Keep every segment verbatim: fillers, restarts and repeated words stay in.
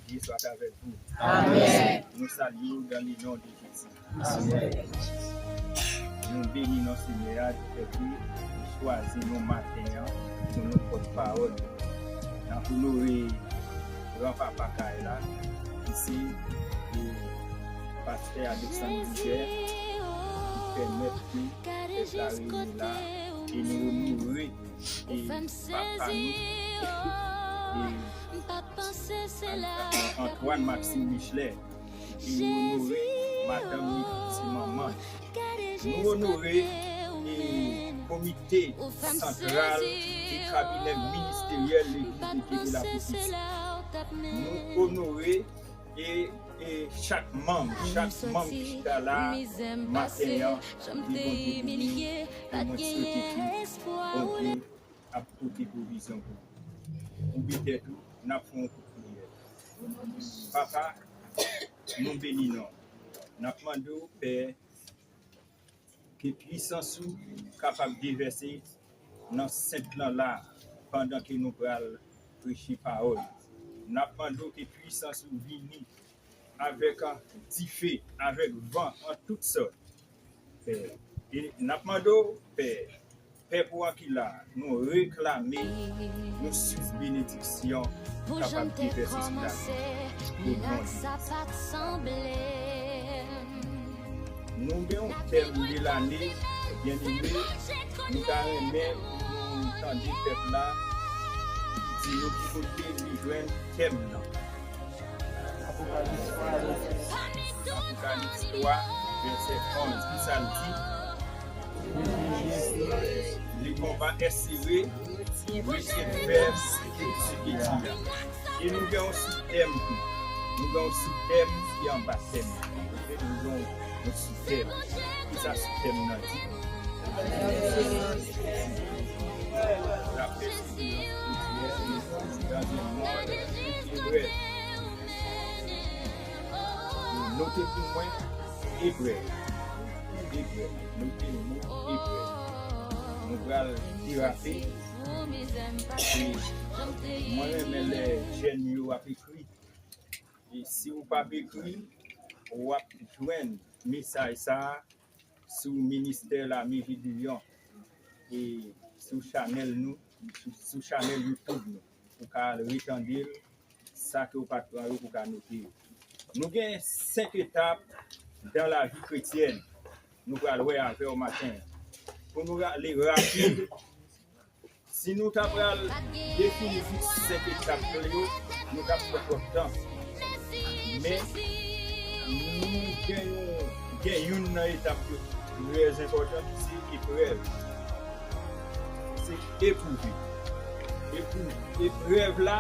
Dieu soit avec vous. Amen. Nou salye w dans le nom de Jésus. Amen. Nou beni non Senyè a, ki fè ke li chwazi nou maten an pou nou pòt pawòl. N ap onore gran papa kay la, ki se, e, pastè Alexandre Boucher, ki pèmèt ke pèp la reyini la, e nou onore e papa nou, e Antoine Maxime Michelet, e nou onore madanm li, ki se manman. Nou onore e komite santral e kabinè ministeryèl Legliz de Dye de la Pwofesi. Nou onore e, e chak manm, chak manm ki chita la maten an, ke Bondye beni, e mwen swete ke Bondye ap pote pwovizyon pou ou. Ouvri tèt ou, n ap fè yon kout priyè. Papa, nou beni non w. N ap mande w, Pè, ke pwisans ou kapab devèse nan sant lan la, pandan ke nou pral preche pawòl. N ap mande w ke pwisans ou vini avèk, a, dife, avèk van an tout sòt, Pè. E n ap mande w, Pè, pèp ou an ki la, nou reklame yon sous benediksyon kapab devèse sou lavi nou. O non de Jezi. Nou gen yon tèm de lane, byeneme, nou ta renmen pou nou tande pèp la di nou ki kote li jwenn tèm nan. Apokalips twa, vèsè onz, ki sa l di? Le combat est serré, restez fermes et supérieurs. E nou gen yon soutèm tou. Nou gen yon soutèm ki anba tèm. Nou gen yon soutèm. Ki sa soutèm nan di? La persévérance spirituelle dans un monde qui est brève. Note pou mwen, Ebre. Ebre. Note mo Ebre. Nou pral derape. E mwen renmen lè jèn yo ap ekri. E si w p ap ekri, w ap jwenn mesaj sa a sou Ministè Lame Jedilyon e sou chanèl nou, sou, sou chanèl YouTube nou. Ou ka al retande l, sa ke w pa t pran yo pou w ka note yo. Nou gen senk etap dans la vie chrétienne. Nou pral wè avè w maten an. Pou nou ale rapid, si nou ta pral defini tout senk etap yo, nou t ap pran twòp tan. Men, nou gen yon, gen youn nan etap yo ki trè enpòtan, ki se eprèv. Se epwouve. Epwou-, eprèv la,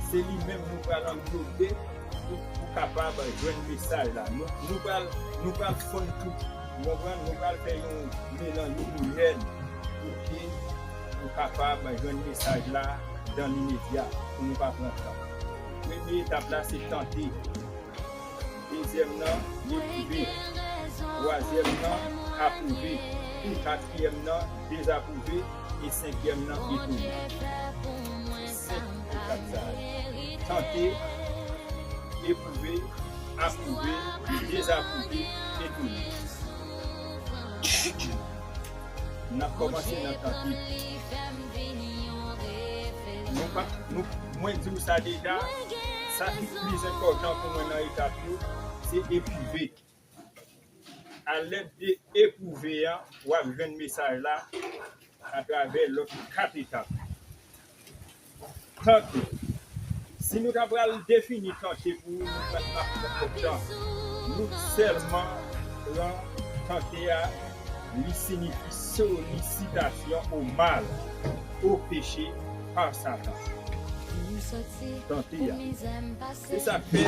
se li menm nou pral anglobe pou, pou kapab jwenn mesaj la. Nou, nou pral, nou pral fonn tout, ou konprann? Nou pral fè yon melanj omojèn pou ke nou kapab jwenn mesaj la dan limedya, pou nou pa pran tan. Premye etap la, se tante. Dezyèm nan, epwouve. Twazyèm nan, apwouve. Katriyèm nan, dezapwouve. E senkyèm nan, etone. Senk etap sa a. Tante, epwouve, apwouve, dezapwouve, etone. N ap kòmanse nan tante. Nou pa, nou, mwen di w sa deja, sa ki plis enpòtan pou mwen nan etap yo, se epwouve. Alèd de epwouve a, w ap jwenn mesaj la atravè lòt kat etap. Tante. Si nou ta pral defini tante pou nou, nou pa t ap pran twòp tan. Nou sèlman pran tante a, li siyifi solisitasyon o mal, o peche, pa Satan. Tante a. Se sa k fè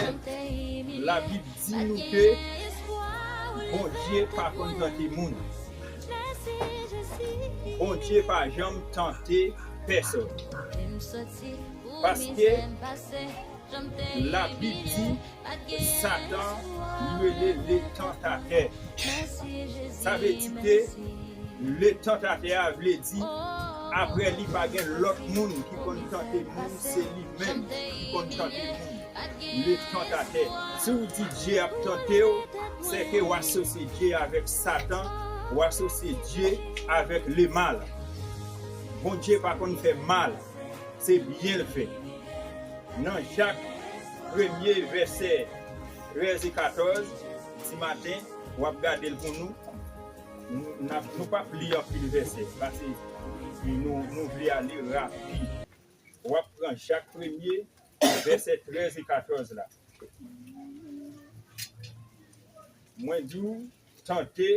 Labib di nou ke Bondye pa konn tante moun. Bondye pa janm tante pèsòn. Paske Labib di Satan, li rele le tantatè. Sa vle di ke le tantatè a vle di Apre li, pa gen lòt moun ki konn tante moun, se li menm ki konn tante moun. Le tantatè. Si w di Dye ap tante w, se ke w asosye Dye avèk Satan, w asosye Dye avèk lemal. Bondye pa konn fè mal, se byen l fè. Nan Jak premye vèsè trèz e katòz, ti maten, w ap gade l pou nou. Nou, n ap, nou p ap li anpil vèsè, paske nou, nou vle ale rapid. W ap pran Jak premye, vèsè trèz e katòz la. Mwen di w, tante,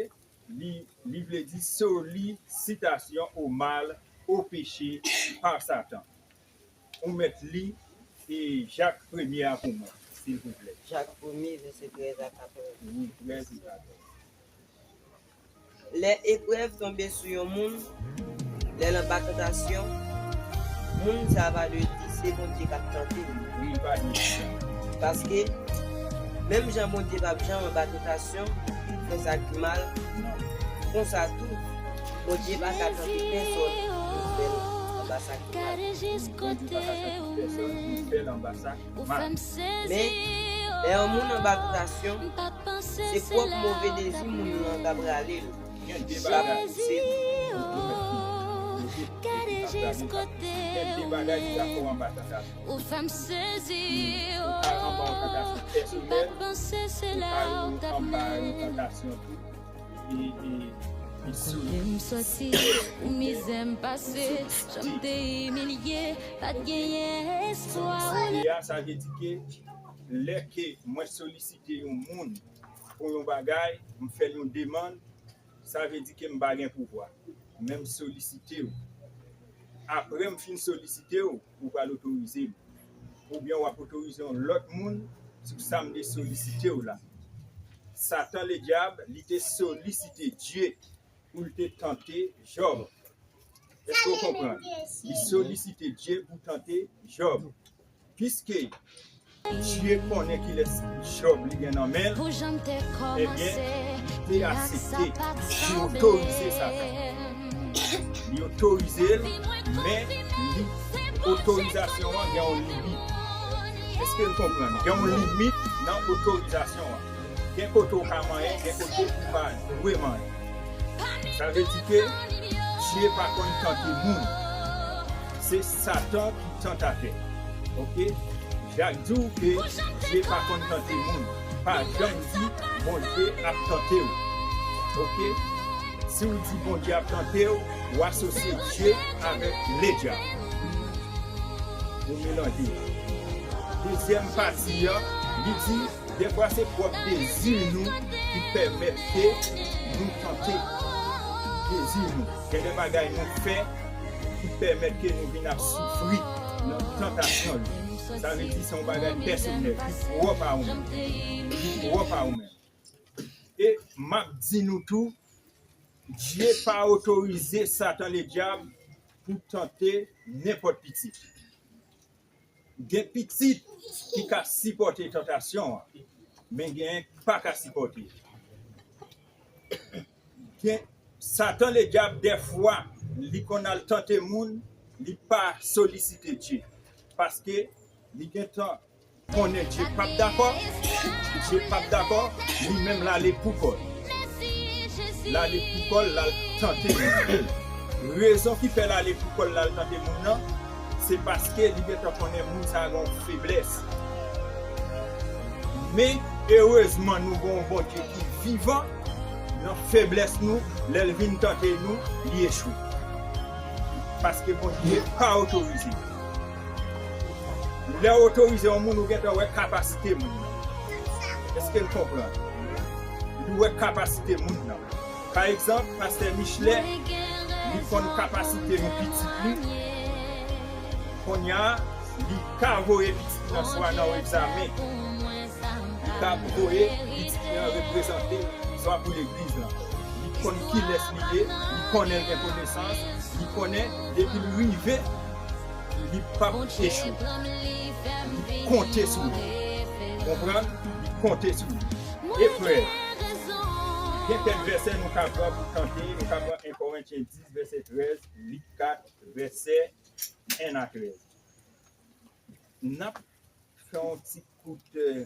li, li vle di solisitasyon o mal, o peche, pa Satan. Ou mèt li, e Jak premye a pou mwen, silvouplè. Jak premye, vèsè trèz a katòz. Wi, trèz e katòz. Lè eprèv tonbe sou yon moun, lè l anba tantasyon, moun sa a pa dwe di se Bondye k ap tante l. Wi, li pa dwe di sa. Paske, menm jan Bondye p ap janm anba tantasyon pou l fè sa ki mal, konsa tou, Bondye pa ka tante pèsòn pou l fè l anba sa ki mal. Bondye pa ka tante pèsòn pou l fè l anba sa ki mal. Men, lè yon moun anba tantasyon, se pwòp move dezi moun nan k ap rale l. Gen de bagay. Gen de bagay ki ka fè w anba tantasyon. Ou ka anba yon tantasyon pèsonèl, ou ka anba yon tantasyon tou. E, e, e solisite. Solisite a, sa vle di ke lè ke mwen solisite yon moun pou yon bagay, m fè l yon demann, sa vle di ke m pa gen pouvwa. Men m solisite w. Apre m fin solisite w, ou pral otorize m. Oubyen w ap otorize yon lòt moun sou sa m te solisite w la. Satan Ledyab, li te solisite Dye pou l te tante Jòb. Èske w konprann? Li solisite Dye pou tante Jòb. Piske Dye konnen kilès Jòb li gen nan men l, ebyen, li te aksepte, li otorize Satan. Li otorize l, men li, otorizasyon an gen yon limit. Èske n konprann? Gen yon limit nan otorizasyon an. Gen kote w ka manyen, gen kote ou pa dwe manyen. Sa vle di ke Dye pa konn tante moun. Se Satan ki tantatè. Oke? Jak di w ke Dye pa konn tante moun. Pa janm di Bondye ap tante w. Oke? Si w di Bondye ap tante w, w asosye Dye avèk ledyab. Ou melanje. Dezyèm pati a, li di, dèfwa se pwòp dezi nou ki pèmèt ke nou tante. Dezi nou. Gen de bagay nou fè ki pèmèt ke nou vin ap soufri nan tantasyon yo. Sa vle di se yon bagay pèsonèl, ki pwòp a ou menm. Ki pwòp a ou menm. E m ap di nou tou, Dye pa otorize Satan Ledyab pou tante nenpòt pitit. Gen pitit ki ka sipòte tantasyon an, men gen ki pa ka sipòte. Gen Satan Ledyab, dèfwa, li konn al tante moun, li pa solisite Dye. Paske li gentan konnen Dye p ap dakò, Dye p ap dakò, li menm l ale pou kò l. L ale pou kò l, l al tante moun. Rezon ki fè l ale pou kò l, l al tante moun nan, se paske li gentan konnen moun sa a gen yon feblès. Men, erezman, nou gen yon Bondye ki vivan, nan feblès nou, lè l vin tante nou, li echwe. Paske Bondye pa otorize. Lè w otorize yon moun, ou gentan wè kapasite moun nan. Èske n konprann? Li wè kapasite moun nan. Pa egzanp, pastè Michelet, li konn kapasite yon pitit li. Kounye a, li ka voye pitit lan swa nan yon egzamen. Li ka voye pitit lan reprezante swa pou legliz lan. Li konn kilès li ye, li konnen l gen konesans, li konnen depi l rive, li p ap echwe. Li konte sou li. Konprann? Li konte sou li. Eprèv. Gen kèk vèsè nou ka pran pou tante, nou ka pran Korentyen dis, vèsè trèz, Lik kat, vèsè en a trèz. N ap fè yon ti kout, eh,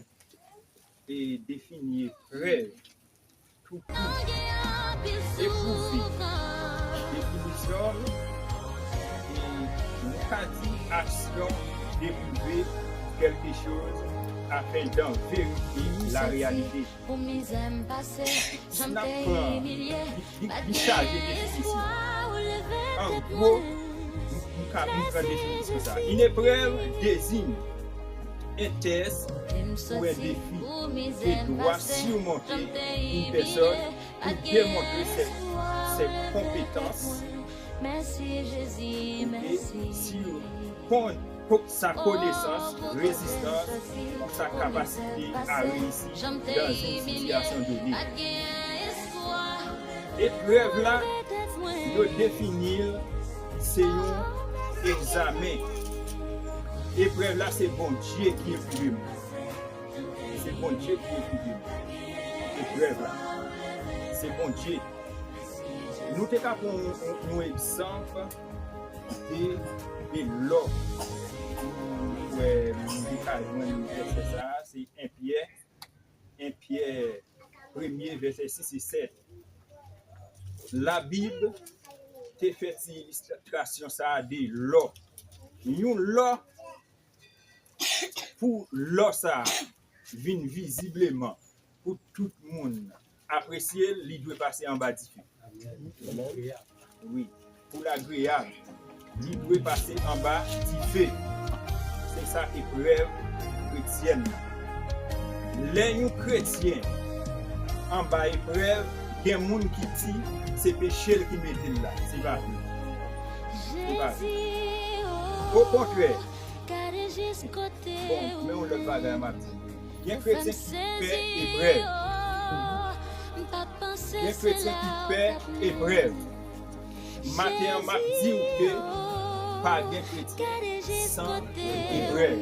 e defini eprèv tou kout. Epwouve. Definisyon, e nou ka di aksyon d'éprouver quelque chose afin d'en vérifier la réalité. Si n ap pran, li, li, li chaje definisyon. An gwo, m, m ka, m pran definisyon sa. Une épreuve désigne un test ou un défi que doit surmonter une personne pour démontrer ses, ses compétences, ok, sur con-, sa connaissance, résistance ou sa capacité à réussir dans une situation donnée. Eprèv la, yo defini l, se yon egzamen. Eprèv la, se Bondye ki epwouve m. Se Bondye ki epwouve m. Eprèv la, se Bondye. Nou te ka pran yon, yon, yon egzanp de, de lò. Wè, nou te ka jwenn vèsè sa a, se en Pyè, en Pyè premye, vèsè sis e sèt. Labib te fè ti ilistrasyon sa a de lò. Yon lò, pou lò sa a vin vizibleman pou tout moun apresye l, li dwe pase anba dife. Wi, pou l agreyab, li dwe pase anba dife. Se sa eprèv kretyèn nan. Lè yon kretyen anba eprèv, gen moun ki di se peche l ki mete l la. Se pa vre. Se pa vre. Okontrè, bon, men yon lòt bagay m ap di. Gen kretyen ki pè eprèv. Gen kretyen ki pè eprèv. Maten an, m ap di w ke pa gen kretyen san eprèv.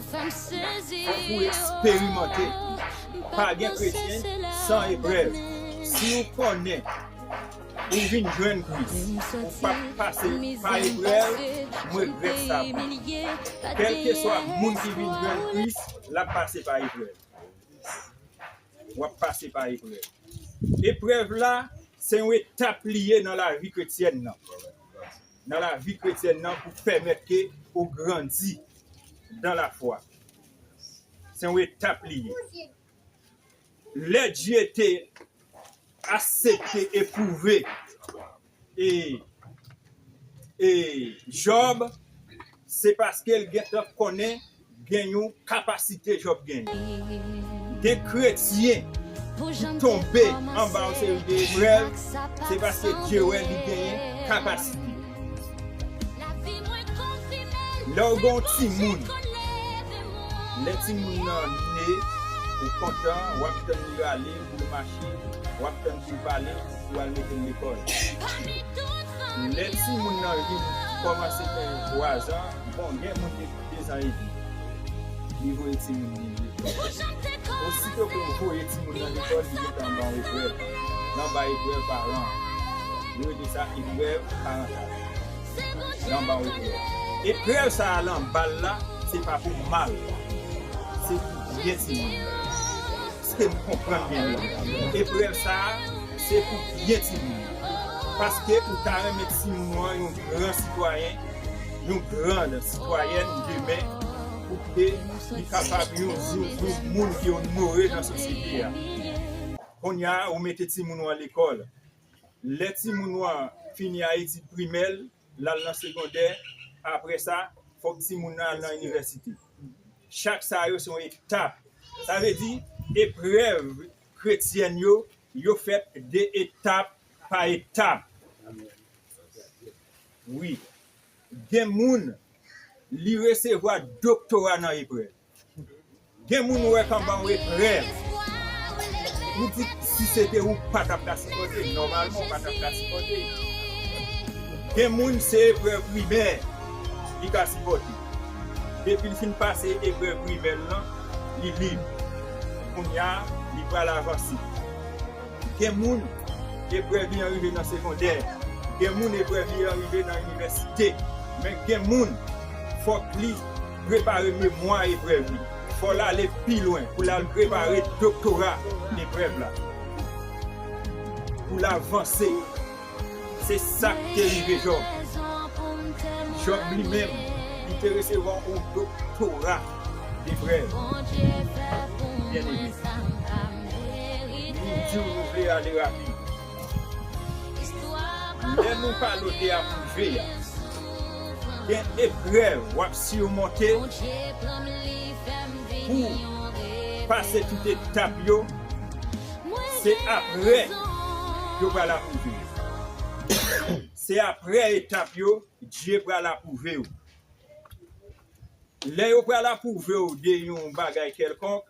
Fòk ou eksperimante. Pa gen kretyen san eprèv. Si w konnen ou vin jwenn Kris, ou p ap pase pa eprèv, m regrèt sa pou ou. Kèlkeswa moun ki vin jwenn Kris, l ap pase pa eprèv. W ap pase pa eprèv. Eprèv la, se yon etap li ye nan lavi kretyèn nan. Nan lavi kretyèn nan pou pèmèt ke ou grandi dan lafwa. Se yon etap li ye. Lè Dye te aksepte epwouve e, e Jòb, se paske l gentan konnen gen yon kapasite Jòb genyen. Gen kretyen ki tonbe anba yon seri de eprèv, se paske Dye wè li genyen kapasite. Lè w gen yon timoun, lè timoun nan ne, ou kontan, w ap tann li rale, pou l mache, w ap tann pou l pale, pou al mete l lekòl. Lè timoun nan vin kòmanse gen twa zan, bon, gen moun ki de zan edmi, li voye timoun li lekòl. Osito ke w voye timoun nan lekòl, li gentan anba yon eprèv. L anba eprèv paran an. Yo rele sa eprèv parantal. L anba yon eprèv. Eprèv sa a l anba l la, se pa pou mal. Se pou byen timoun nan. Èske n konprann byen la? Eprèv sa a, se pou byen timoun nan. Paske ou ta renmen timoun ou an yon gran sitwayen, yon gran sitwayèn demen, pou ke li kapab yon, yon, yon moun ki onore nan sosyete a. Kounye a, ou mete timoun ou an lekòl. Lè timoun ou an fini a etid primè l, l al nan segondè, apre sa, fòk timoun nan al nan inivèsite. Chak sa yo se yon etap. Sa vle di, eprèv kretyèn yo, yo fèt de etap pa etap. Wi. Gen moun, li resevwa doktora nan eprèv. Gen moun ou wè k anba yon eprèv. Ou di, si se te ou, ou pa t ap ka sipòte. Nòmalman, ou pa t ap ka sipòte. Gen moun, se eprèv primè li ka sipòte. Depi l fin pase eprèv primè l lan, li lib. Kounye a, li pral avanse. Gen moun, eprèv li an rive nan segondè. Gen moun eprèv li an rive nan inivèsite. Men gen moun, fòk li prepare memwa eprèv li. Fò l ale pi lwen pou l al prepare doktora eprèv la. Pou l avanse. Se sa k te rive Jòb. Jòb li menm, li te resevwa yon doktora eprèv. Byeneme, nou di w nou vle ale rapid. Lè nou pale de apwouve a, gen eprèv w ap simonte pou pase tout etap yo. Se apre yo pral apwouve. Se apre etap yo, Dye pral apwouve w. Lè yo pral apwouve w de yon bagay kèlkonk,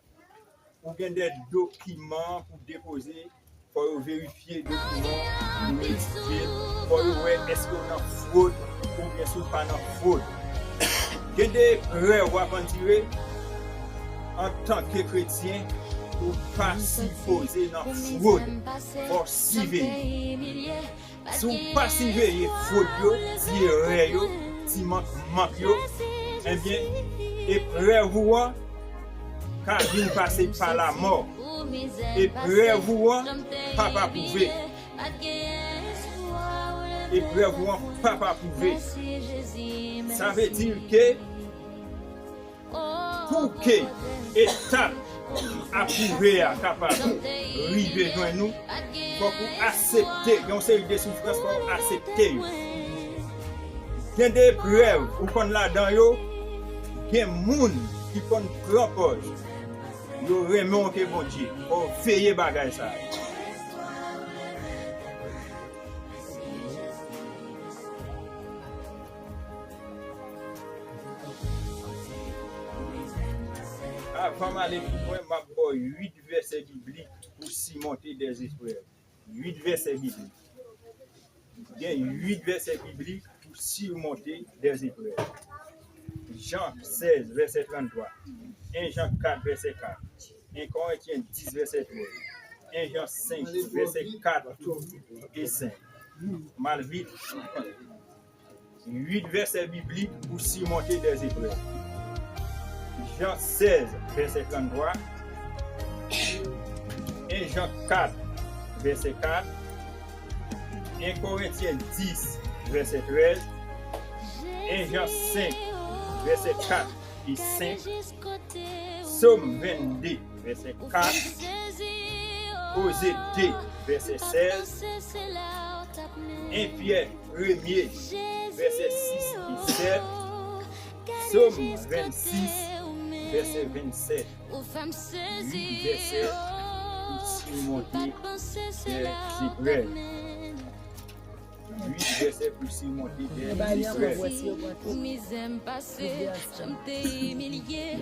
ou gen de dokiman pou depoze, fò yo verifye dokiman, pou yo etidye, fò yo wè èske w nan fwod oubyen si w pa nan fwod. Gen de eprèv w ap andire antanke kretyen, ou pa sipoze nan fwod. Fò w siveye. Si w pa siveye fwod yo, ti erè yo, ti mank, mank yo, ebyen, eprèv ou an ka vin pase pa lamò. Eprèv ou an p ap apwouve. Eprèv ou an p ap apwouve. Sa vle di ke Pou ke etap apwouve a kapab rive jwenn ou, fòk ou aksepte, gen yon seri de soufrans, fòk ou aksepte yo. Gen de eprèv ou konn ladan yo, gen moun ki konn pran pòz yo renmen w ke Bondye, fò w veye bagay sa a. Avan m ale pi lwen, m ap ba w uit vèsè biblik pou simonte dèzeprèv. Uit vèsè biblik. Gen uit vèsè biblik pou simonte dèzeprèv. Jan sèz, vèsè tranntwa. En Jan kat, vèsè kat. En Korentyen dis, vèsè trèz. En Jan senk, vèsè kat e senk. M al vit. Uit vèsè biblik pou simonte dèzeprèv. Jan sèz, vèsè tranntwa. En Jan kat, vèsè kat. En Korentyen dis, vèsè trèz. En Jan senk, vèsè kat e senk. Sòm vennde, vèsè kat. Koze de, vèsè sèz. En Pyè premye, vèsè sis e sèt. Sòm vennsis, vèsè vennsèt. Uit vèsè pou simonte dèzeprèv. Uit vèsè pou simonte dèzeprèv.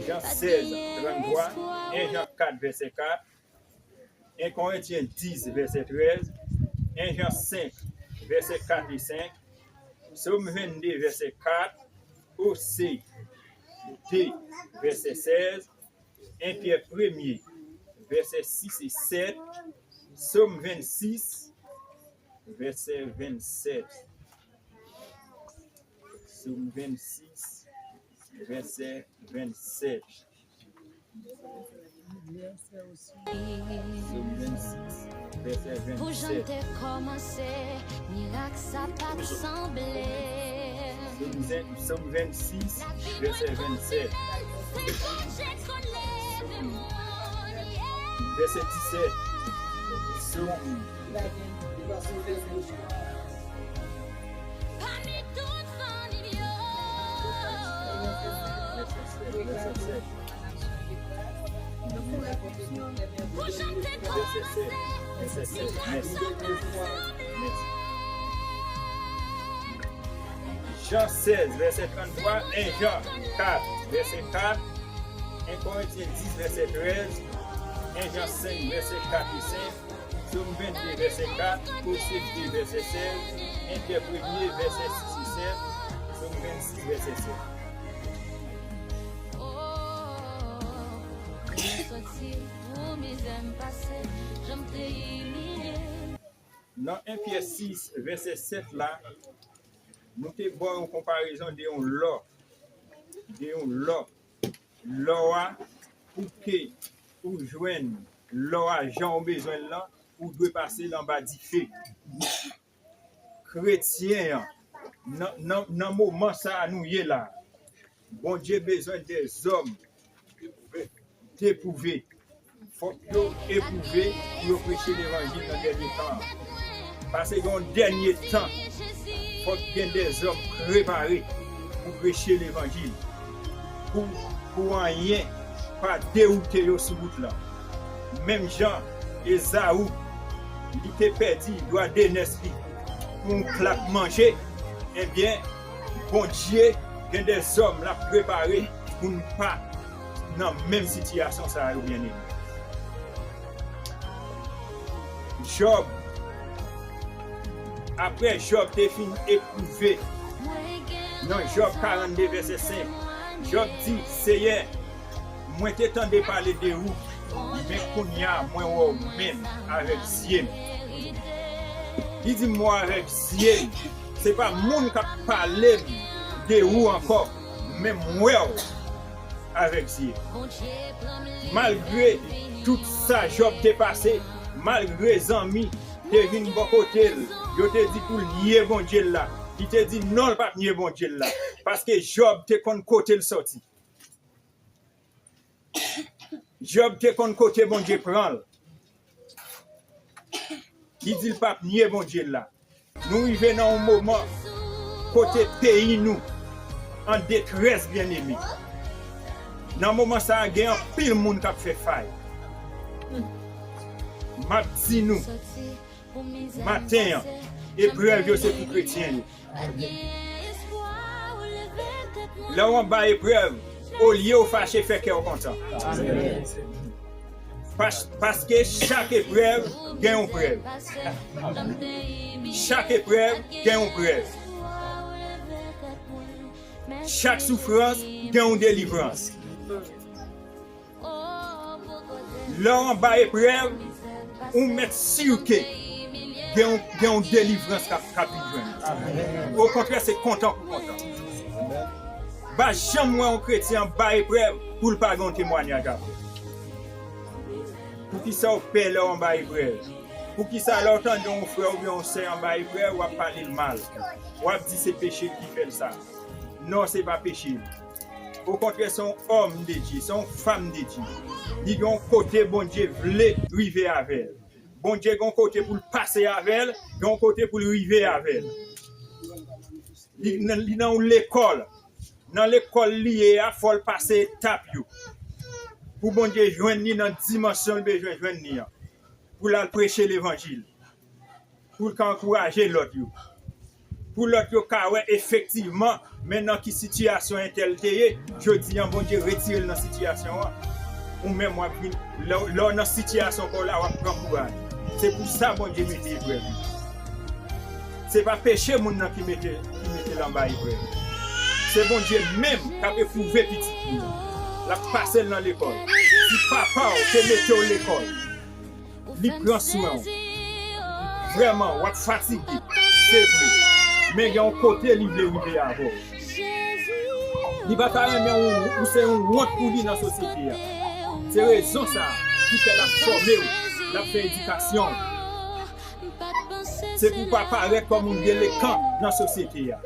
Jan sèz, tranntwa, en Jan kat, vèsè kat. En Korentyen dis, vèsè trèz. En Jan senk, vèsè kat e senk. Sòm vennde, vèsè kat. Ose de, vèsè sèz. En Pyè premye, vèsè sis e sèt. Sòm vennsis, vèsè vennsèt. Sòm vennsis, vèsè vennsèt. Sòm vennsis, vèsè vennsèt. Pou jan m te kòmanse, mirak sa pa t sanble. Sòm ven-, Sòm vennsis, vèsè vennsèt. Vèsè disèt. Sòm Jan sèz, vèsè tranntwa, en Jan kat, vèsè kat, en Korentyen dis, vèsè trèz, en Jan senk, vèsè kat e senk, Sòm vennde, vèsè kat, Ose de, vèsè sèz, en Pyè premye, vèsè sis e sèt, Sòm vennsis, vèsè sèt. Oh, pou m sòti, pou mizè m pase, jan m te imilye. Nan en Pyè sis, vèsè sèt la, nou te ba w yon konparezon de yon lò, de yon lò. Lò a, pou ke ou jwenn lò a jan ou bezwen l lan, ou dwe pase l anba dife. Kretyen an, nan, nan, nan moman sa a nou ye la, Bondye bezwen dèzòm depwouve. Fòk yo epwouve pou yo preche levanjil nan dènye tan an. Paske gen yon dènye tan, fòk gen dèzòm prepare pou preche levanjil. Pou, pou anyen pa dewoute yo sou wout lan. Menm jan Ezaou, li te pèdi dwa de nès li pou yon plat manje, ebyen, Bondye gen dèzòm l ap prepare pou n pa nan menm sitiyasyon sa yo, byeneme. Jòb, apre Jòb te fin epwouve, nan Jòb karannde vèsè senk, Jòb di, Seyè, mwen te tande pale de ou, men kounye a mwen wè w menm avèk zye m. Li di m wè w avèk zye m. Se pa moun k ap pale m de ou ankò, men m wè w avèk zye. Malgre tout sa Jòb te pase, malgre zanmi te vin bò kote l, yo te di pou l nye Bondye l la, li te di non, l p ap nye Bondye l la, paske Jòb te konn kote l sòti. Jòb te konn kote Bondye pran l. Li di l p ap nye Bondye l la. Nou rive nan yon moman kote peyi nou an detrès, byeneme. Nan moman sa a, gen anpil moun k ap fè fay. M ap di nou, maten an, eprèv yo se pou kretyen yo. Lè w anba eprèv, olye w fache, fè kè w kontan. Pas-, paske chak eprèv gen yon prèv. Chak eprèv gen yon prèv. Chak soufrans gen yon delivrans. Lè w anba eprèv, ou mèt si ke gen yon, gen yon delivrans k ap, k ap vin jwenn ou. Okontrè, se kontan pou kontan. Pa janm wè yon kretyen anba eprèv pou l pa gen yon temwayaj a fè. Poukisa w pè lè w anba eprèv? Poukisa lè w tande yon frè oubyen yon sè anba eprèv, w ap pale l mal? W ap di se peche ki fè l sa. Non, se pa peche. Okontrè, se yon òm de Dye, se yon fanm de Dye. Li gen yon kote Bondye vle rive avè l. Bondye gen yon kote pou l pase avè l, gen yon kote pou l rive avè l. Li nan, li nan yon lekòl. Nan lekòl li ye a, fò l pase etap yo. Pou Bondye jwenn li nan dimansyon l bezwen jwenn li an. Pou l al preche levanjil. Pou l ka ankouraje lòt yo. Pou lòt yo ka wè efektivman, men nan ki sitiyasyon entèl te ye, jodi an Bondye retire l nan sitiyasyon an. Ou menm w ap vin, lè, lè w nan sitiyasyon pa w la, w ap pran kouraj. Se pou sa Bondye mete eprèv li. Se pa peche moun nan ki mete, ki mete l anba eprèv. Se Bondye menm k ap epwouve pitit li. L ap pase l nan lekòl. Si papa w te mete w lekòl, li pran swen w. Vrèman, w ap fatige, se vre. Men gen yon kote li vle rive avè w. Li pa ta renmen ou, ou se yon wont pou li nan sosyete a. Se rezon sa a ki fè l ap fòme w, l ap fè edikasyon w. Se pou w pa parèt kòm yon delekan nan sosyete a.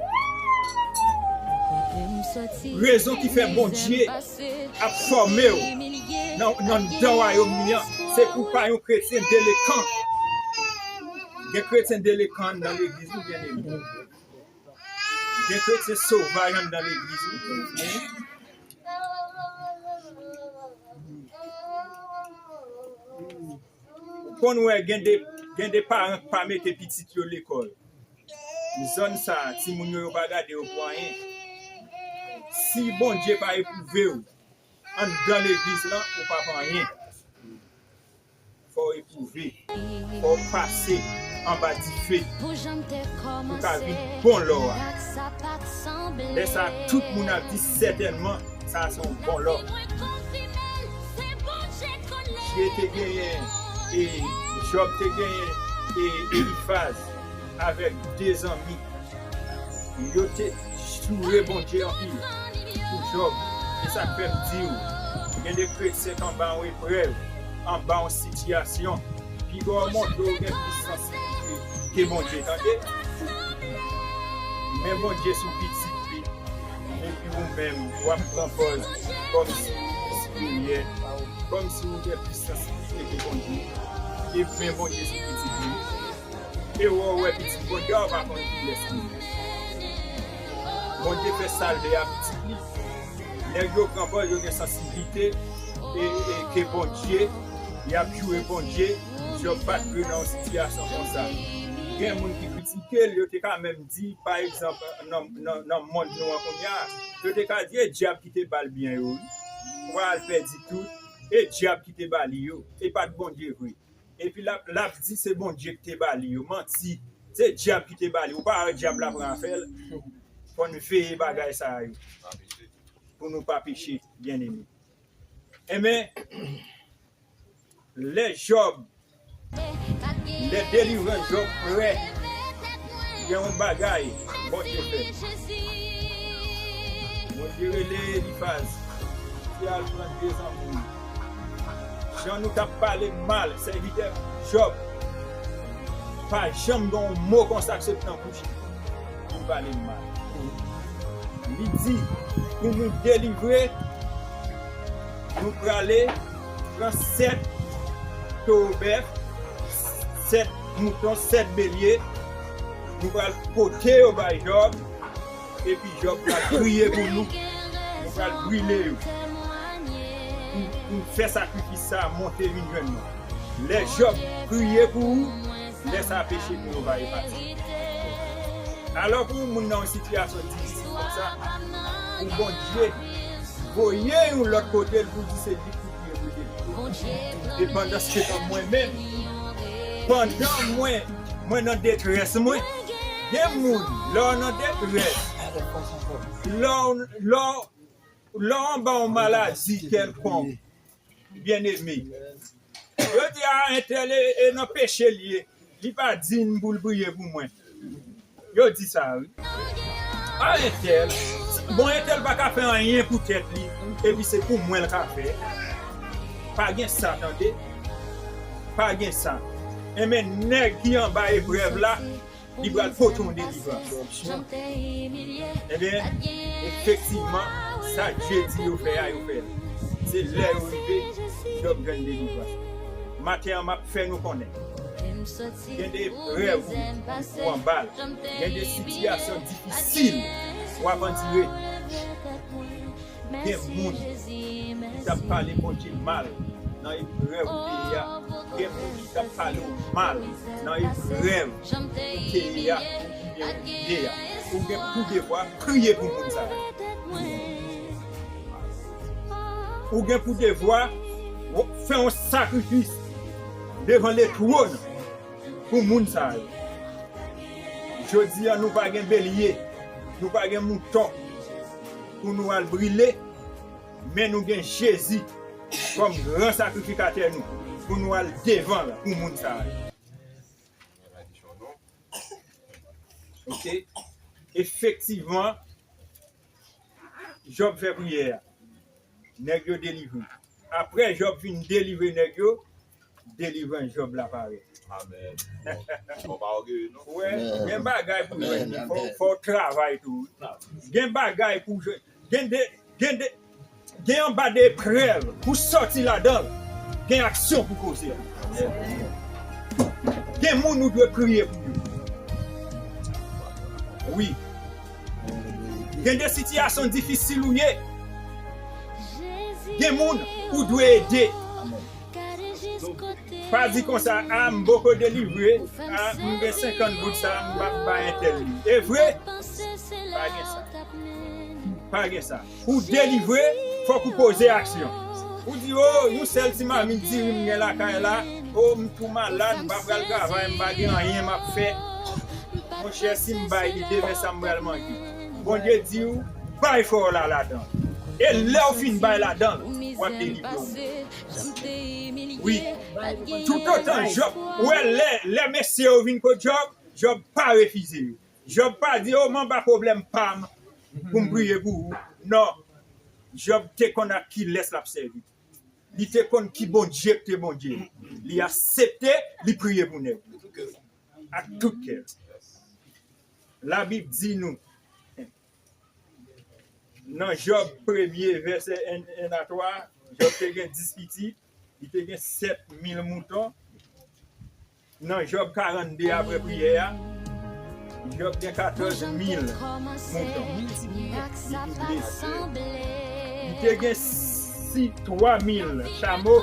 Rezon ki fè Bondye ap fòme w nan, nan anndan wayòm li an, se pou w pa yon kretyen delekan. Gen kretyen delekan anndan legliz, ou byeneme. Gen kretyen sovaj anndan legliz, ou byeneme. Ou konn wè gen de, gen de paran k pa mete pitit yo lekòl. Zòn sa a, timoun yo, yo pa gade yo pou anyen. Si Bondye pa epwouve w anndan legliz lan, ou p ap anyen. Fò w epwouve. Fò w pase anba dife. Pou w ka vin bon lò a. Lè sa a, tout moun ap di sètènman, sa a se yon bon lò. Dye te genyen, e Jòb te genyen e Elifaz avèk de zanmi, yo te joure Bondye anpil pou Jòb. Se sa k fè m di w, gen de kretyen k anba yon eprèv, anba yon sitiyasyon, piga w montre w gen plis sansiblite ke Bondye, tande. Men Bondye sou pitit li, epi ou menm, w ap pran pòz kòmsi ou siperyè, kòmsi ou gen plis sansiblite ke Bondye. E men Bondye sou pitit li. E wè, w wè pitit Bondye a, w pa konn kilès li ye. Bondye fè salve a pitit li. Nèg yo pran pòz yo gen sansiblite e, e ke Bondye, y ap joure Bondye. Jòb pa t dwe nan yon sitiyasyon konsa. Gen moun ki kritike l, yo te ka menm di, pa egzanp, nan, nan, nan mond nou an kounye a, yo te ka di, e dyab ki te ba l byen yo, wi. Ou pa al pèdi tout, e dyab ki te ba li yo, e pa t Bondye vre. Epi l ap, l ap di se Bondye ki te ba li yo. Manti. Se dyab ki te ba li. Ou pa wè dyab la pran afè l? Fò n veye bagay sa yo. Pou nou pa peche, byeneme. Enben, lè Jòb, lè delivrans Jòb prè, gen yon bagay Bondye fè. Bondye rele Elifaz, ki al pran de zanmi. Jan nou t ap pale m mal, sèvitè Jòb pa janm gen yon mo konsa k sot nan bouch li pou l pale m mal. Li di, pou nou delivre, nou prale pran sèt towo bèf, sèt mouton, sèt belye, nou pral pote yo bay Jòb, epi Jòb pral priye pou nou. Nou pral brile yo. Pou, pou n fè sakrifis sa a monte vin jwenn nou. Lè Jòb priye pou ou, lè sa a peche nou yo va efase. Alò pou yon moun nan yon sitiyasyon difisil konsa, pou Bondye voye yon lòt kote l pou di se li pou priye pou delivre. E pandan se tan mwen menm, pandan mwen, mwen nan detrès mwen, gen moun, lè w nan detrès, lè w, lè w, lè w anba yon maladi kèlkonk, byeneme, yo di a entèl e, e nan peche l ye, li pa di n pou l priye pou mwen. Yo di sa, wi. A entèl, bon, entèl pa ka fè anyen pou tèt li, epi se pou mwen l ka fè. Pa gen sa, tande. Pa gen sa. Enben, nèg ki anba eprèv la, li pral pote yon delivrans. Enben, efektivman, sa Dye di yo fè a, yo fè l. Se lè yo rive, Jòb jwenn delivrans. Maten an, m ap fè nou konnen. Gen de eprèv ou, ou anba l. Gen de sitiyasyon difisil w ap andire. Gen moun ki t ap pale Bondye mal nan eprèv ou te ye a. Gen moun ki t ap pale w mal nan eprèv ou te ye a, oubyen ou ye a. Ou gen pou devwa priye pou moun sa yo. Ou gen pou devwa fè yon sakrifis devan Letwòn pou moun sa yo. Jodi a, nou pa gen belye, nou pa gen mouton pou nou al brile, men nou gen Jezi kòm gran sakrifikatè nou pou nou al devan l pou moun sa yo. Ok? Efektivman, Jòb fè priyè a. Nèg yo delivre. Apre Jòb fin delivre nèg yo, delivrans Jòb la parèt. Amèn. Bon, bon, pa ògeye, non. Wè, gen bagay pou jwenn, fò, fò w travay tou. Gen bagay pou jwenn. Gen de, gen de, gen anba de eprèv, pou sòti ladan l, gen aksyon pou poze. Gen moun ou dwe priye pou yo. Wi. Gen de sitiyasyon difisil ou ye. Gen moun ou dwe ede. Pa di konsa, a, m poko delivre, a, m gen senkant goud sa, m p ap bay entèl li. E vre? Pa gen sa. Pa gen sa. Pou w delivre, fòk ou poze aksyon. Ou di, o, yon sèl ti mamit diri m gen lakay la, o, m tou malad, m pa pral travay, m pa gen anyen m ap fè. Monchè, si m bay li demen, sa m pral manje? Bondye di w, bay frè w la ladan l. E lè w fin bay ladan l, W ap delivre w. Wi. Toutotan Jòb, ou wè, lè, lè mesye yo vin kot Jòb, Jòb pa refize yo. Jòb pa di, "O, m anba pwoblèm pa m pou m priye pou ou." Non. Jòb te konn ak kilès l ap sèvi. Li te konn ki Bondye k te Bondye. Li aksepte, li priye pou nèg. Ak tout kè. Labib di nou, nan Jòb premye, vèsè en, en a twa, Jòb te gen dis pitit, li te gen sèt mil mouton. Nan Jòb karannde, apre priyè a, Jòb gen katòz mil mouton. Li te gen si, twa mil chamo.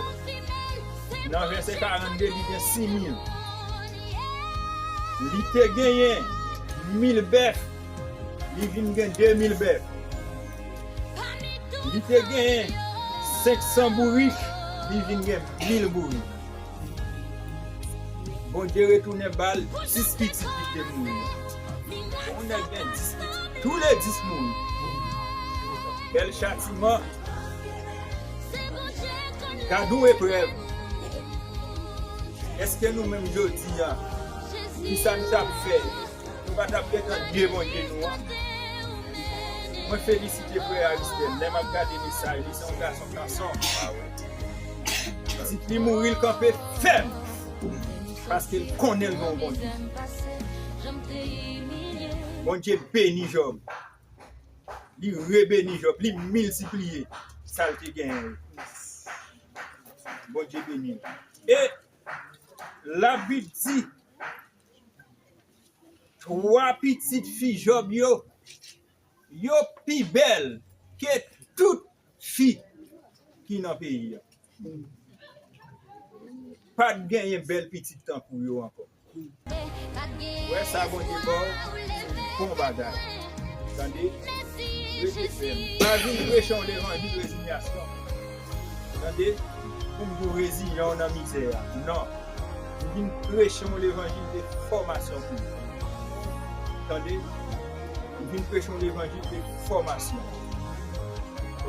Nan vèsè karannde, li gen sis mil. Li te genyen mil bèf, li vin gen de mil bèf. Li te genyen senk san bourik, li vin gen mil bourik. Bondye retounen ba l dis pitit li te mouri. Yon nèg gen dis pitit, tou le dis mouri. Bèl chatiman. Gad yon eprèv. Èske nou menm jodi a, kisa n t ap fè? Nou pa t ap gentan nye Bondye nou an. Mwen felisite frè Aristèl. Lè m ap gade mesaj li, se yon gason kanson. Pitit li mouri, l kanpe fèm. Paske l konnen l gen yon Bondye. Bondye beni Jòb. Li rebeni Jòb. Li miltipliye sa l te genyen yo. Bondye beni l. E Labib di, twa pitit fi Jòb yo, yo pi bèl ke tout fi ki nan peyi a. Pa t genyen bèl pitit tankou yo ankò. Wè sa Bondye ba w, se yon bon bagay. Tande? Rete fèm. Pa vin preche yon levanjil rezinyasyon. Tande? Pou m di w reziyen w nan mizè a. Non. M vin preche yon levanjil de fòmasyon pou ou. Tande? M vin preche yon levanjil de fòmasyon.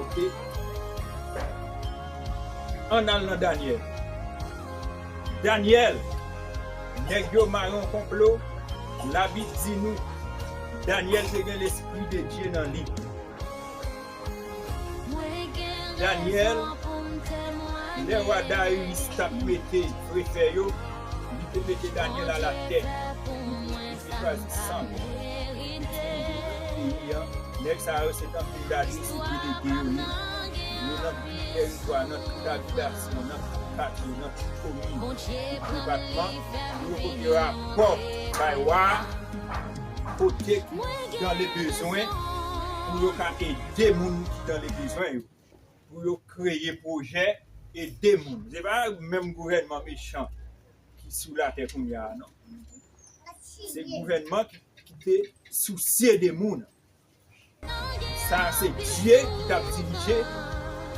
Oke? Ann al nan Danyèl. Danyèl, nèg yo mare yon konplo. Labib di nou, Danyèl te gen Lespri de Dye nan li. Danyèl, lè wa Dayis t ap mete prefè yo, li te mete Danyèl alatèt. Li te chwazi san yo. Li dirije peyi a. Nèg sa yo se tankou Darius, se delege yo ye. Yo nan tout tèritwa, nan tout abitasyon, nan tout katye, nan tout komin, tout depatman, pou yo pote rapò bay wa a, kote ki dan le bezwen, pou yo ka ede moun ki dan le bezwen yo, pou yo kreye pwojè, ede moun. Se pa menm gouvènman mechan ki sou latè kounye a, non. Se gouvènman ki, ki te sousye de moun. Sa a se Dye ki t ap dirije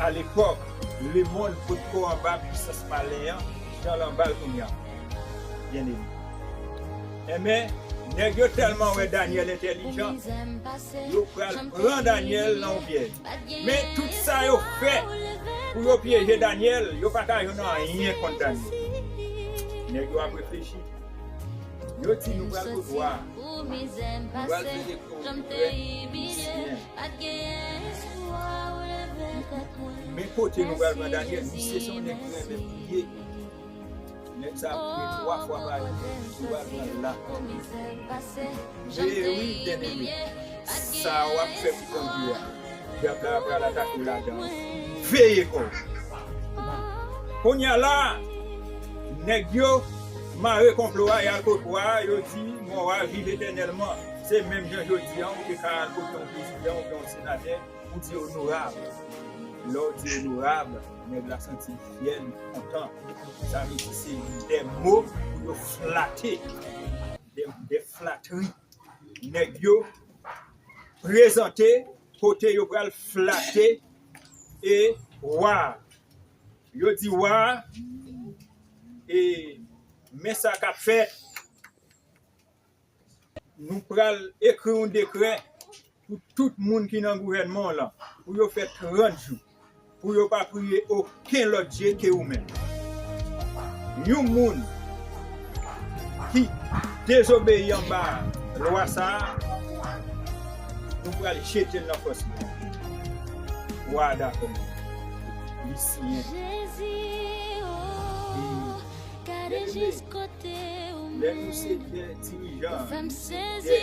alepòk. Lemonn potko anba pisans malen an, jan l anba l kounye a. Byeneme. Enben, nèg yo tèlman wè Danyèl entèlijan, yo pral pran Danyèl nan yon pyèj. Men tout sa yo fè pou yo pyeje Danyèl, yo pa ka jwenn anyen kont Danyèl. Nèg yo ap reflechi. Yo di nou pral kot wa a. Nou pral vin ekri yon livrè misyen. Men kote nou pral pran Danyèl, misye se yon nèg ki renmen priye. Nèg sa ap priye twa fwa pa jou. Nou pral pran l la. Veye wi, byeneme. Sa w ap fè pou Bondye a, dyab la pral atake w ladan l. Veye kò w. Kounye a la, nèg yo mare konplo a, y al kot wa a, yo di, "Mò a, viv etènèlman." Se menm jan jodi a, ou te ka al kote yon prezidan oubyen yon senatè, ou di onorab. Lè w di onorab, nèg la santi l fyè, li kontan. Sa vle di se de mo pou yo flate. De, de flatri. Nèg yo prezante kote yo pral flate e wa a. Yo di wa a, e men sa k ap fèt. Nou pral ekri yon dekrè pou tout moun ki nan gouvènman w lan, pou yo fè trant jou. pou yo pa priye okenn lòt dye ke ou menm. Yon moun ki dezobeyi anba lwa sa a, nou pral jete l nan fòs li. Wa a dakò. Li siyen. Jezi, oh, gade jiskote ou menm. Lè nou se de dirijan, nou se de,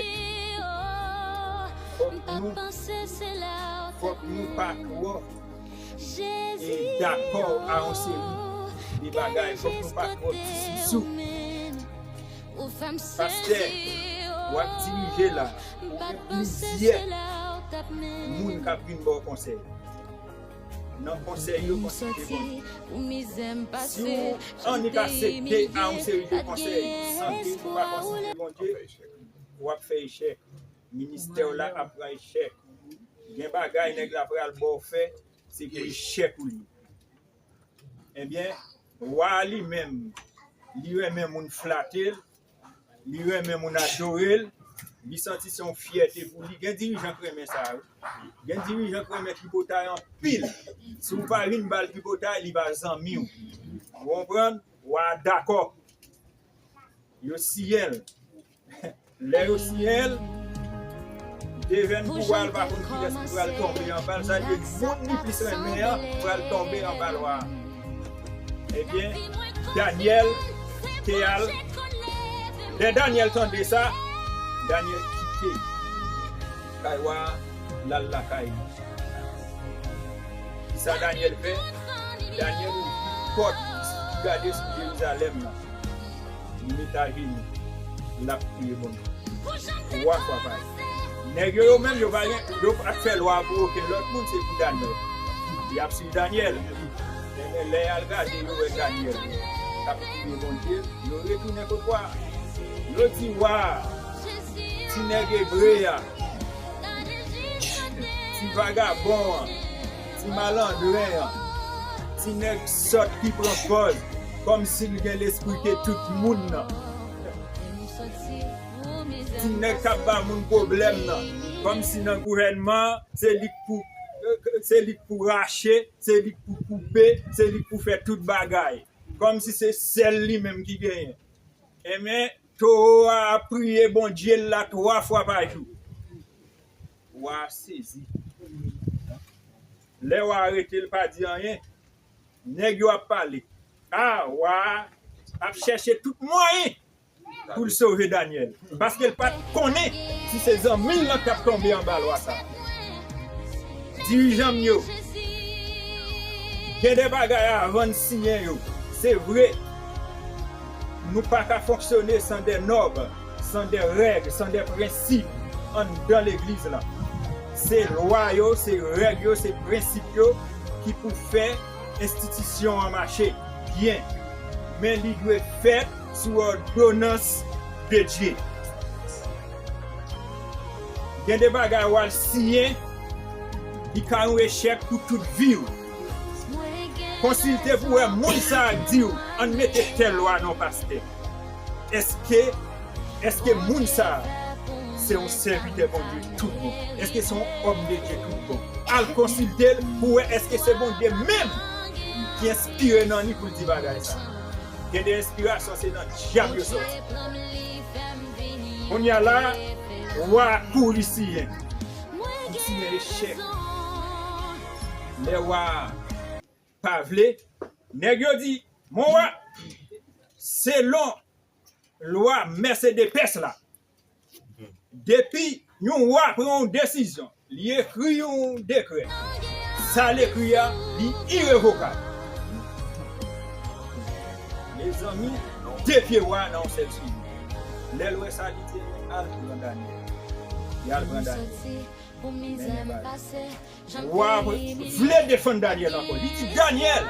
fòk nou, fòk nou pa twò e dakò a yon seri de bagay. Fòk nou pa twò ti sousou. Pastè, w ap dirije la, ou gen plizyè moun k ap vin ba w konsèy. Nan konsèy yo, konsilte Bondye. Si w annik aksepte a yon seri de konsèy san ke ou pa konsilte Bondye, w ap fè echèk. Ministè w la ap pran echèk. Gen bagay nèg la pral ba w fè, se pou echèk ou li ye. Ebyen, wa a li menm, li renmen moun flate l, li renmen moun adore l, li santi se yon fyète pou li. Gen dirijan k renmen sa, wi. Gen dirijan k renmen tripotay anpil. Si w pa vin ba l tripotay, li pa zanmi w. Ou konprann? Wa a dakò. Yo siyen l. Lè yo siyen l, devèn pou wa l pa konn kilès ki pral tonbe anba l, sa vle di moun li plis renmen an pral tonbe anba lwa a. Ebyen, Danyèl te al. Lè Danyèl tande sa, Danyèl kite kay wa a, l al lakay li. Kisa Danyèl fè? Danyèl ouvri pòt ki gade sou Jerizalèm nan. Li met ajenou, l ap priye Bondye. Twa fwa pa jou. Nèg yo, yo menm, yo pa gen, yo pa t fè lwa pou okenn lòt moun, se pou Danyèl. Y ap swiv Danyèl. Ebyen, lè y al gade, yo wè Danyèl k ap priye Bondye, yo retounen kot wa a. Yo di wa a, ti nèg ebre a, ti vagabon an, ti malandren an, ti nèg sòt ki pran pòz kòmsi l gen lespri ke tout moun nan. Ti nèg k ap ba moun pwoblèm nan, kòmsi nan gouvènman an, se li k pou, se li k pou rache, se li k pou koupe, se li k pou fè tout bagay. Kòmsi se sèl li menm ki genyen. Ebyen, towo a ap priye Bondye l la twa fwa pa jou. Wa a sezi. Lè wa a rete, l pa di anyen. Nèg yo ap pale. A, wa a ap chèche tout mwayen pou l sove Danyèl. Paske l pa t konnen si se zanmi l lan k t ap tonbe anba lwa sa a. Dirijan m yo, gen de bagay avan n siyen yo. Se vre, nou pa ka fonksyone san de nòb, san de règ, san de prensip anndan legliz lan. Se lwa yo, se règ yo, se prensip yo ki pou fè enstitisyon an mache byen. Men li dwe fèt sou òdonans de Dye. Gen de bagay w al siyen, li ka yon echèk pou tout vi w. Konsilte pou wè moun sa a k di w, ann mete tèl lwa non, pastè. Èske, èske moun sa a se yon sèvitè Bondye tout bon? Èske se yon òm de Dye tout bon? Al konsilte l pou wè èske se Bondye menm ki enspire nan li pou l di bagay sa a. Gen de enspirasyon se nan dyab yo sòti. Kounye a la, wa a kouri siyen. Li siyen echèk. Lè wa a pa vle, nèg yo di, "Mon wa, selon lwa Mèsedepès la, depi yon wa pran yon desizyon, li ekri yon dekrè, sa l ekri a, li irevokab." Mezanmi, defye wa a nan yon sèl semèn. Lè l wè sa, li di, "Al pran Danyèl." Li al pran Danyèl. Mennen ba li. Wa a vle defann Danyèl ankò. Li di, "Danyèl,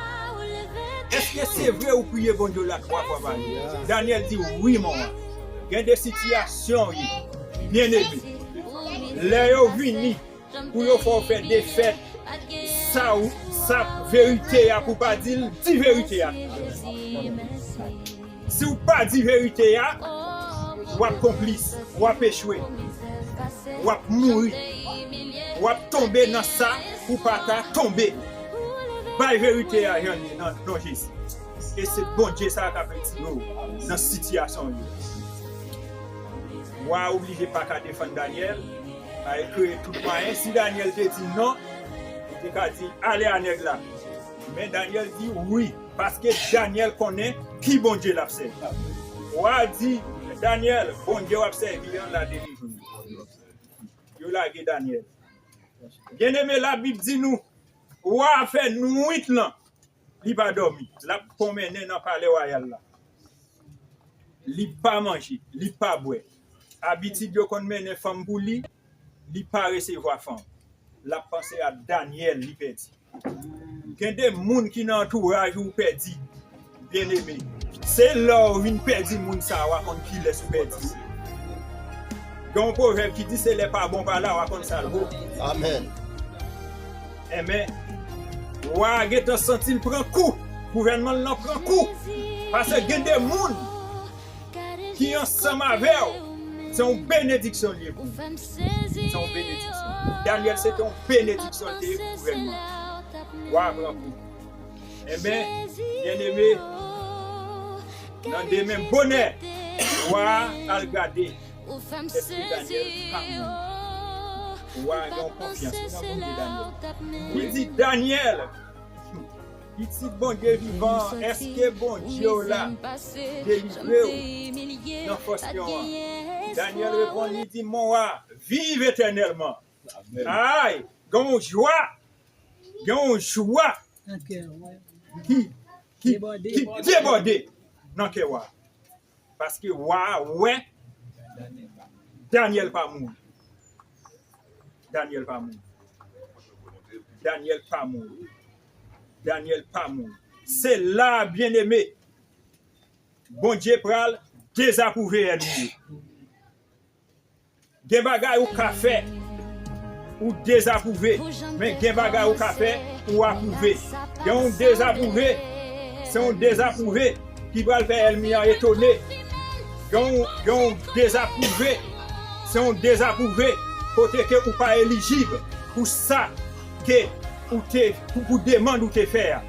èske se vre ou priye Bondye w la twa fwa pa jou?" Danyèl di, "Wi, mon wa." Gen de sitiyasyon w ye, byeneme. Lè yo vini pou yo fè w fè defèt, sa w, sa verite a pou pa di l, di verite a. Si w pa di verite a, w ap konplis, w ap echwe, w ap mouri, w ap tonbe nan sa ou pa ta tonbe. bay verite a jan l ye nan non Jezi. E se Bondye sa a k ap retire w nan sitiyasyon w ye. Wa a oblije pa ka defann Danyèl, pa kreye tout mwayen. Si Danyèl te di non, li te ka di, "Ale a nèg la." Men Danyèl di wi, paske Danyèl konnen ki Bondye l ap sèvi. Wa a di, "Danyèl, Bondye w ap sèvi an la delivre w." Yo lage Danyèl. Byeneme, Labib di nou, wa a fè nwit lan, li pa dòmi. L ap pwomennen nan palè wayal la. Li pa manje, li pa bwè. Abitid yo konn mennen fanm pou li, li pa resevwa fanm. L ap panse a Danyèl li pèdi. Gen de moun ki nan antouraj ou pèdi, byeneme. Se lè w vin pèdi moun sa a, w a konn kilès ou pèdi. Gen yon pwovèb ki di, "Se lè pa bon pa la, w a konn sa l vo." Amèn. Enben, wa a gentan santi l pran kou. Gouvènman l lan pran kou. Paske gen de moun ki ansanm avè w, se yon benediksyon l ye pou ou. Se yon benediksyon. Danyèl se te yon benediksyon l te ye pou gouvènman. Wa a pran kou. Enben, byeneme, nan demen bonè, wa a al gade èske Danyèl pa mouri. Wa a gen yon konfyans nan Bondye Danyèl. Li di, "Danyèl, pitit Bondye vivan an, èske Bondye w la delivre w nan fòs lyon an?" Danyèl reponn, li di, "Mon wa, viv etènèlman." Ay, gen yon jwa, gen yon jwa ki, ki, ki debòde nan kè wa. Paske wa a wè Danyèl pa mouri. Danyèl pa mouri. Danyèl pa mouri. Danyèl pa mouri. Se la a, byeneme, Bondye pral dezapwouve ènmi yo. Gen bagay ou ka fè, ou dezapwouve, men gen bagay ou ka fè, ou apwouve. Gen yon dezapwouve, se yon dezapwouve ki pral fè ènmi an etone. Gen yon, gen yon dezapwouve, se yon dezapwouve kote ke ou pa elijib pou sa ke ou te, pou, pou demann ou te fè a.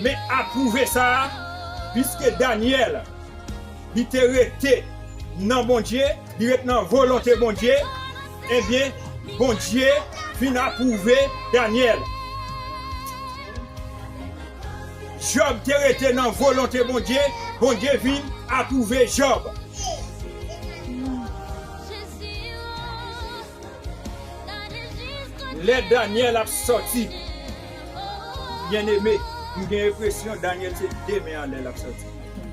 Men apwouve sa a, piske Danyèl, li te rete nan Bondye, li ret nan volonte Bondye, ebyen, Bondye vin apwouve Danyèl. Jòb te rete nan volonte Bondye, Bondye vin apwouve Jòb. Lè Danyèl ap sòti, byeneme, m gen enpresyon Danyèl se demen anlè l ap sòti.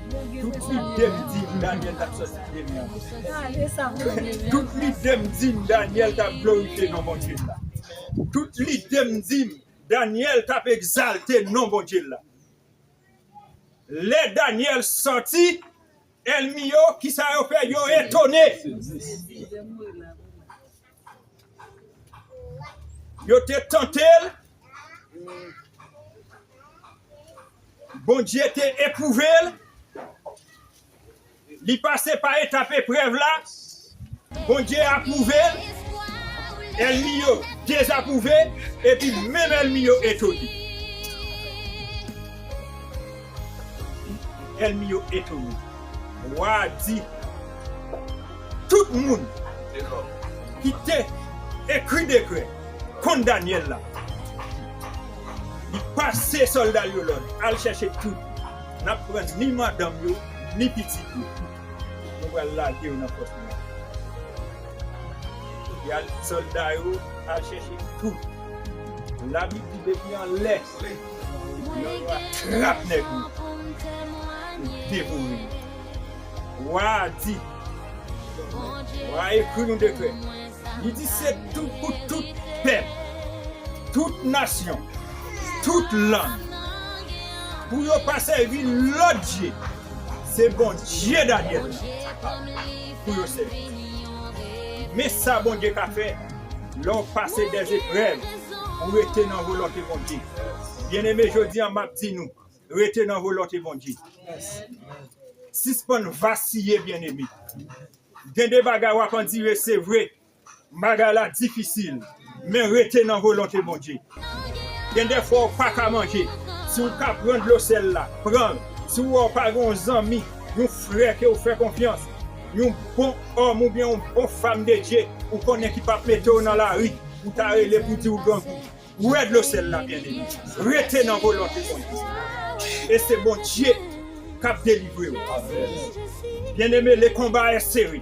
Tout lide m di m Danyèl t ap sòti demen anlè. Tout lide m di m Danyèl t ap glorifye non Bondye l la. Tout lide m di m Danyèl t ap egzalte non Bondye l la. Lè Danyèl sòti, ènmi yo, kisa yo fè? Yo etone. Yo te tante l. Bondye te epwouve l. Li pase pa etap eprèv la. Bondye apwouve l, ènmi yo dezapwouve, epi menm ènmi yo etone. Ènmi yo etone. Wa a di, tout moun ki te ekri dekrè kont Danyèl la, li pase sòlda l yo lòd, al chèche tout. N ap pran ni madanm yo, ni pitit yo. Nou pral lage yo nan fòs nou an. Epi al, sòlda yo al chèche tout. Labib di depi anlè, yo va trap nèg yo, yo devore yo. Wa a di, wa a ekri nou dekrè. Li di se tou pou tout pèp, tout nasyon, tout lang, pou yo pa sèvi lòt dye. Se Bondye Danyèl la pou yo sèvi. Men sa Bondye ka fè lè w pase dèzeprèv, ou rete nan volonte Bondye. Byeneme, jodi a, m ap di nou, rete nan volonte Bondye. Sispann vasiye, byeneme. Gen de bagay w ap andire, se vre. Bagay la difisil, men rete nan volonte Bondye. Gen de fwa w pa ka manje. Si w ka pran dlo sèl la, pran l. Si w wè w pa gen yon zanmi, yon frè ke w fè konfyans, yon bon òm oubyen yon bon fanm de Dye, ou konnen ki p ap mete w nan lari, ou ta rele pou di w grangou. Bwè dlo sèl la, byeneme. Rete nan volonte Bondye. E se Bondye k ap delivre w. Byeneme, le konba è sere.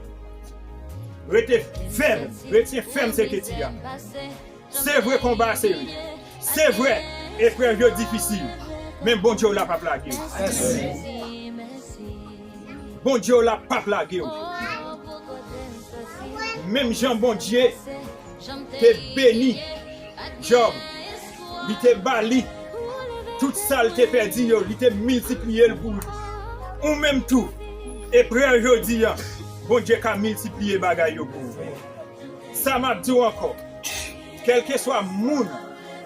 Rete fèm, retyen fèm se keti a. Se vre konba a sere. Se vre, eprèv yo difisil. Men Bondye w la p ap lage w. Bondye w la p ap lage w. Menm jan Bondye te beni Jòb, li te ba li tout sa l te pèdi yo, li te miltipliye l pou li. Ou menm tou, eprèv jodi a, Bondye ka miltipliye bagay yo pou ou. Sa m ap di w ankò, kèlkeswa moun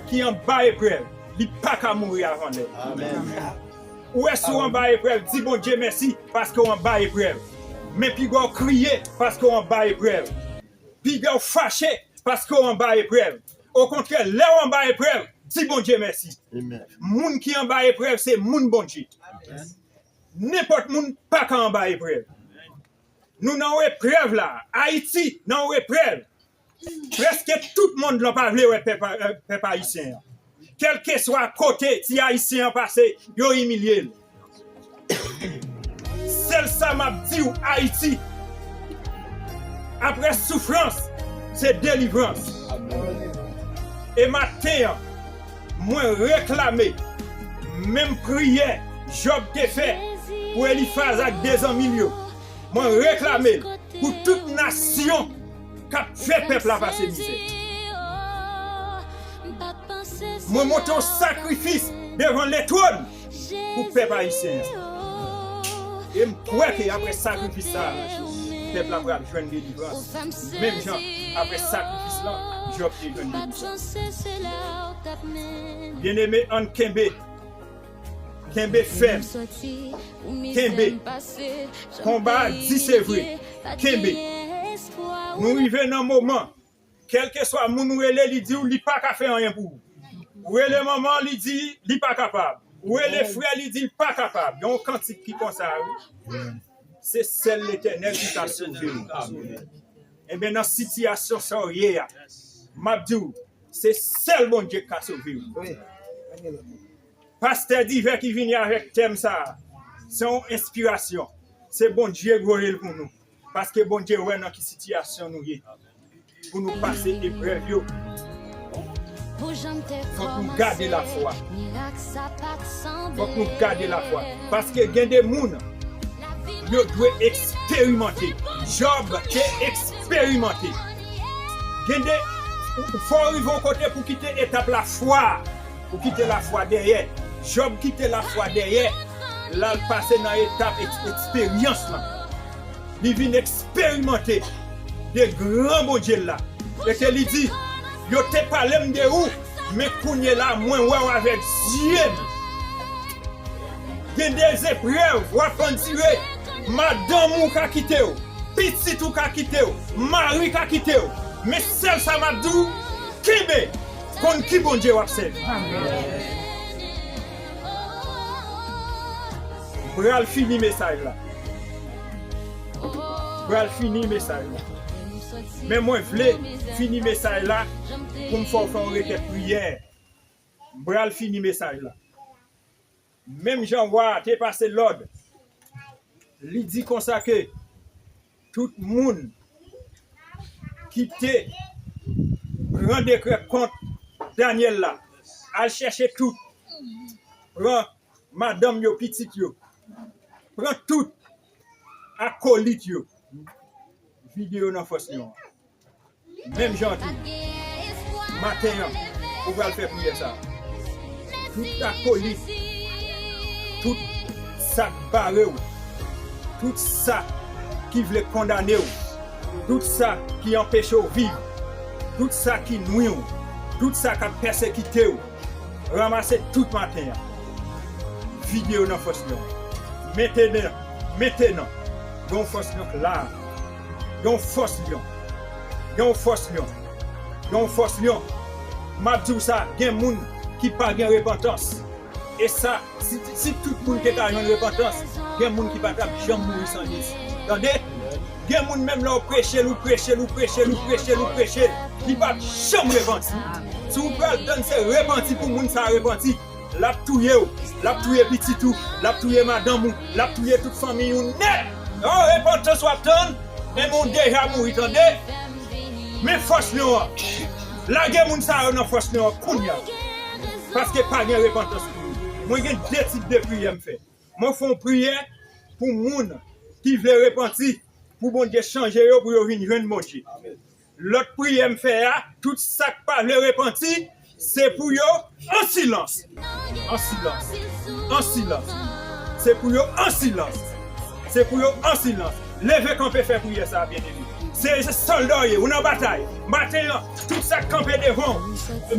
ki anba eprèv, li pa ka mouri avan lè. Ou wè, si w anba eprèv, di Bondye mèsi paske w anba eprèv. Men pigwa w kriye paske w anba eprèv. Pigwa w fache paske w anba eprèv. Okontrè, lè w anba eprèv, di Bondye mèsi. Moun ki anba eprèv, se moun Bondye. Nenpòt moun pa ka anba eprèv. Nou nan yon eprèv la. Ayiti nan yon eprèv. Prèske tout mond lan pa vle wè pèp, pèp ayisyen an. Kèlkeswa kote ti ayisyen an pase, yo imilye l. Sèl sa m ap di w, Ayiti, apre soufrans, se delivrans. E maten an, mwen reklame menm priyè Jòb te fè pou Elifaz ak de zanmi l yo. Mwen reklame l pou tout nasyon k ap fè pèp la pase mizè. Mwen monte yon sakrifis devan letwòn pou pèp ayisyen an. E m kwè ke apre sakrifis sa a, pèp la pral jwenn delivrans. Menm jan apre sakrifis lan, Jòb te jwenn delivrans. Byeneme, ann kenbe. Kenbe fèm. Kenbe. Konba a di se vre. Kenbe. Nou rive nan moman, kèlkeswa moun ou rele, li di w li pa ka fè anyen pou ou. Ou rele manman, li di li pa kapab. Ou rele frè, li di l pa kapab. Gen yon kantik ki konsa, wi. Se sèl Letènèl ki ka sove w. Enben, nan sitiyasyon sa w ye a, m ap di w, se sèl Bondye ki ka sove w. Pastè Divè ki vini avèk tèm sa a, se yon enspirasyon. Se Bondye k voye l pou nou. Paske Bondye wè nan ki sitiyasyon nou ye. Pou nou pase eprèv yo, fòk nou gade lafwa. Fòk nou gade lafwa. Paske gen de moun, yo dwe eksperimante. Jòb te eksperimante. Gen de, fò w rive yon kote pou kite etap lafwa. Ou kite lafwa dèyè. Jòb kite lafwa dèyè. L al pase nan etap eks-, eksperyans lan. Li vin eksperimante de gran Bondye l la. E ke li di, yo te pale m de ou, men kounye la, mwen wè w avèk zye m. Gen de eprèv w ap andire, madanm ou ka kite w, pitit ou ka kite w, mari ka kite w. Men sèl sa m ap di w, kenbe, konn ki Bondye w ap sèvi. Pral fini mesaj la. Pral fini mesaj la. Men mwen vle fini mesaj la pou m fè w fè yon rekèt priyè. M pral fini mesaj la. Menm jan wa a te pase lòd, li di konsa ke tout moun ki te pran dekrè kont Danyèl la, al chèche tout, pran madanm yo, pitit yo, pran tout akolit yo, vide yo nan fòs lyon an. Menm jan tou, maten an, ou pral fè priyè sa a. Tout akolit, tout sa k bare w, tout sa ki vle kondane w, tout sa ki anpeche w viv, tout sa ki nwi w, tout sa k ap pèsekite w, ranmase tout maten an. Vide yo nan fòs lyon. Mentenan, mentenan, gen yon fòs lyon k la. Gen yon fòs lyon. Gen yon fòs lyon. Gen yon fòs lyon. M ap di w sa, gen moun ki pa gen repantans. E sa, si, si tout moun te ka jwenn repantans, gen moun ki pa t ap janm mouri san Jezi. Tande? Gen moun menm lè w preche l, ou preche l, ou preche l, ou preche l, ou preche l, li p ap janm repanti. Si w pral tann se repanti pou moun sa a repanti, l ap touye w, l ap touye pitit ou, l ap touye madanm ou, l ap touye tout fanmiy ou nèt. Oh, repantans w ap tann, men moun deja mouri, tande? Men fòs lyon an. Lage moun sa yo nan fòs lyon an kounye a. Paske pa gen repantans pou yo. Mwen gen de tip de priyè m fè. Mwen fè yon priyè pou moun ki vle repanti, pou Bondye chanje yo, pou yo vin jwenn Bondye. Lòt priyè m fè a, tout sa k pa vle repanti, se pou yo an silans. An silans. An silans. Se pou yo an silans. Se pou yo an silans. Leve kanpe fè priyè sa a, byeneme. Se, se sòlda w ye, ou nan batay. Maten an, tout sa k kanpe devan w,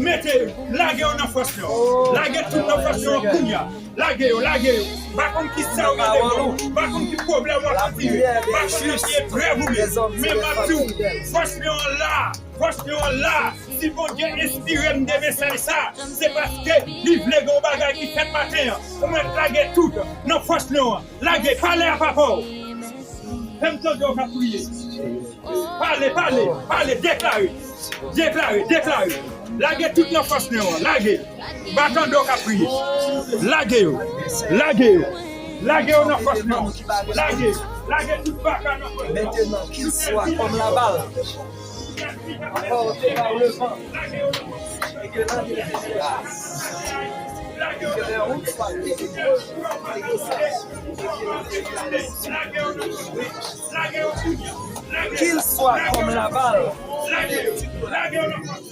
mete yo, lage yo nan fòs lyon an. Lage tout nan fòs lyon an kounye a. Lage yo, lage yo. M pa konn ki sa yo gen devan w, m pa konn ki pwoblèm w ap andire, m pa konn nan ki eprèv ou ye. Men m ap di w, fòs lyon an la, fòs lyon an la. Si Bondye enspire m de mesaj sa, se paske li vle gen yon bagay ki fèt maten an. Ou mèt lage tout nan fòs lyon an. Lage, pale a papa w. Fè m tande w k ap priye. Pale, pale, pale, deklare. Deklare, deklare. Lage tout nan fòs lyon an. Lage. M pa tande w k ap priye. Lage yo. Lage yo. Lage yo nan fòs lyon an. Lage. Lage tout baka nan fòs lyon an. Maintenant, qu'il soit comme la balle. Emporté par le vent, et que l'ange de Dieu passe, et que les routes soient détruites, et que ça, et que les éclats, oui, qu'il soit comme la balle,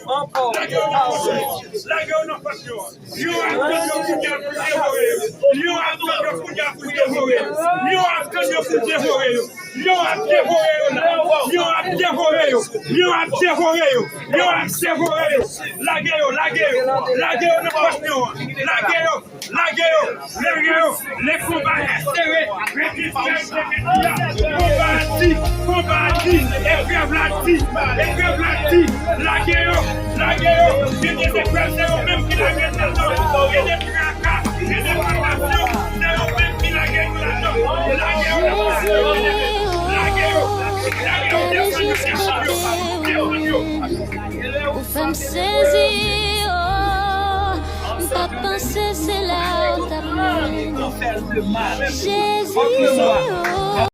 emporté par le vent. Lyon ap tann yo kounye a pou devore yo. Lyon ap tann yo kounye a pou devore yo. Lyon ap tann yo pou devore yo. Lyon ap devore yo la. Lyon ap devore yo. Lyon ap devore yo. Lyon ap devore yo. Lage yo, lage yo. Lage yo nan pòch lyon an. Lage yo. Lage yo. Lage yo. Le combat est serré. Konba a di, konba a di, eprèv la di, eprèv la di, lage yo, lage yo, gen de eprèv se yo menm ki lage nou ladan, gen de traka, gen de tribiyasyon, se yo menm ki lage nou ladan, lage yo, lage yo, lage yo, defann yo, defann yo, defann yo. Ou fè m sezi, oh, m pa t panse se la ou t ap mennen m. Jezi, oh.